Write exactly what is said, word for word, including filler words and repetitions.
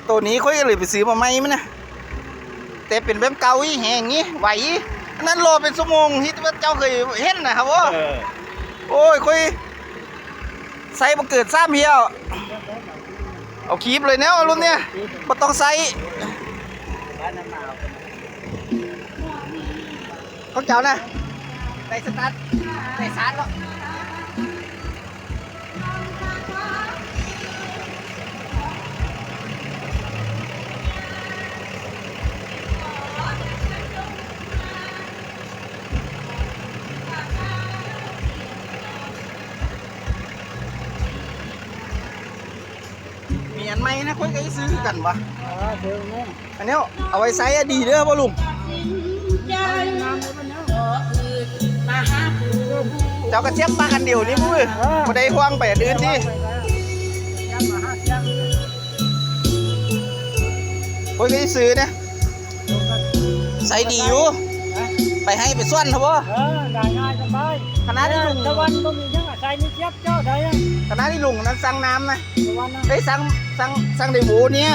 ตัวนี้ข้อยก็เลยไปซื้อมาใหม่มันนะ แต่เป็นแบบเก่าอีแหงนี้ไหวอีอันนั้นรอเป็นชั่วโมงที่ว่าเจ้าเคยเห็นนะครับโอ้ เออ โอ้ยข้อยใส่บ่เกิดสามเที่ยว เอาคีบเลยแนวรุ่นเนี้ยบ่ต้องใส่ บ้านน้ำหนาว ของเจ้านะได้สตาร์ทได้สตาร์ทแล้ว มีอันใหม่นะคนก็ซื้อกันวะ อ่าเดี๋ยวนี้ อันนี้เอาไว้ใส่อะดีเด้อพ่อลุง น้ำมันเนาะ เจ้ากระเจี๊ยบปากอันเดียวนี่ปุ้ยบ่ได้ห่วงไปอันอื่นที่ ย่ำมาห้าเที่ยง คนก็ซื้อนะใส่ดีอยู่ไปให้ไปส่วนเถอะบ่ เออได้ง่ายสบาย คณะที่ลุง ตะวันก็มียังอาศัยนี่เทียบเจ้าได้ยัง คณะที่ลุงนั้นสั่งน้ำนะ ตะวันนะ ได้สั่งสั่งสั่งได้โหวเนี่ย